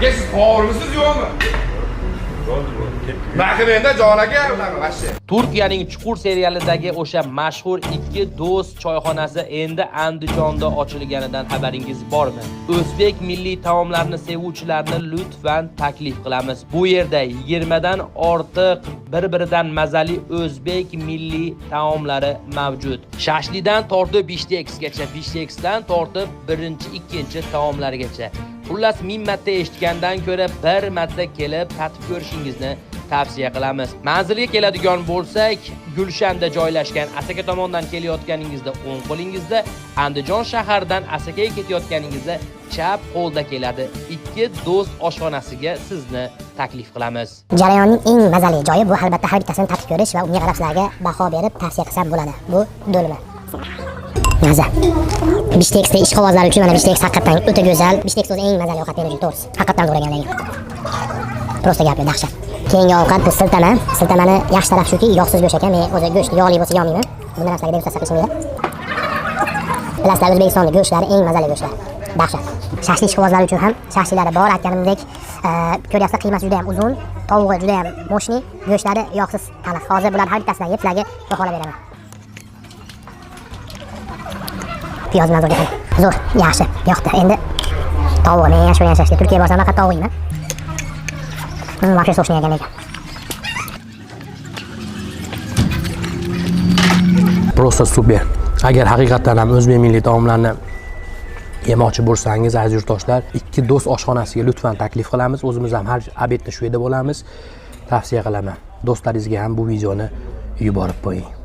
Aka, siz qovurimisiz yo'qmi? Bo'ldi, menda jon aka, unaqa вообще. Turkiyaning Chuqur serialidagi o'sha mashhur ikki do'st choyxonasi endi Andijonda ochilganidan xabaringiz bormi? O'zbek milliy taomlarini sevuvchilarni lutfan taklif qilamiz. Bu yerda 20 dan ortiq bir-biridan mazali o'zbek milliy taomlari mavjud. Shashlidan tortib bifshteksgacha, bifshteksdan tortib birinchi, ikkinchi taomlargacha. Xullas, 1000 marta eshitgandan ko'ra bir marta kelib tatib ko'rishingizni tavsiya qilamiz. Manzilga keladigan bo'lsak, Gulshanda joylashgan. Asaka tomondan kelayotganingizda o'ng qo'lingizda, Andijon shaharidan Asakaga ketayotganingizda chap qo'lda keladi. Ikki do'st oshxonasiga sizni taklif qilamiz. Jarayonning eng mazali joyi bu albatta har bittasini tatib ko'rish va unga qarab sizlarga baho berib tavsiya qilsam bo'ladi. Bu do'lma. Maza. Bifshteksda ishqibozlar uchun mana bifteks haqiqatdan o'ta go'zal. Bifteks o'zi eng mazali ovqat men uchun, to'g'risi. Haqiqatdan zo'r ekan lekin. Просто gap yo'q, dahshat. Keyingi ovqat bu siltama. Siltamani yaxshi tarafi shuki, yog'siz go'sht ekan. Men o'zi go'sht yog'li bo'lsa yemayman. Bundan narsaga degustatsiya qilishim kerak. Bilasizlar, O'zbekistonda go'shtlari eng mazali go'shtlar. Dahshat. Shashlik ishqibozlari uchun ham shashliklari bor, aytganimdek, ko'ryapsizlar, qiymasi juda ham uzun, tovug'i juda ham мощный, go'shtlari yog'siz taliq. Hozir bularni har bittasidan yeb sizlarga baholab beraman. Piyoz bilan zo'r ekan. Zo'r, yaxshi, yoqdi. Endi tovug'i, men yaxshi ko'rgan shashlik. Turkiyaga borsam faqat tovuq yeyman. Вообще сочный ekan lekin. Просто super. Agar haqiqatdan ham o'zbek milliy taomlarini yemoqchi bo'lsangiz, aziz yurtdoshlar, ikki do'st oshxonasiga lutfan taklif qilamiz. O'zimiz ham har обедda shu yerda bo'lamiz. Tavsiya qilaman. Do'stlaringizga ham bu videoni yuborib qo'ying.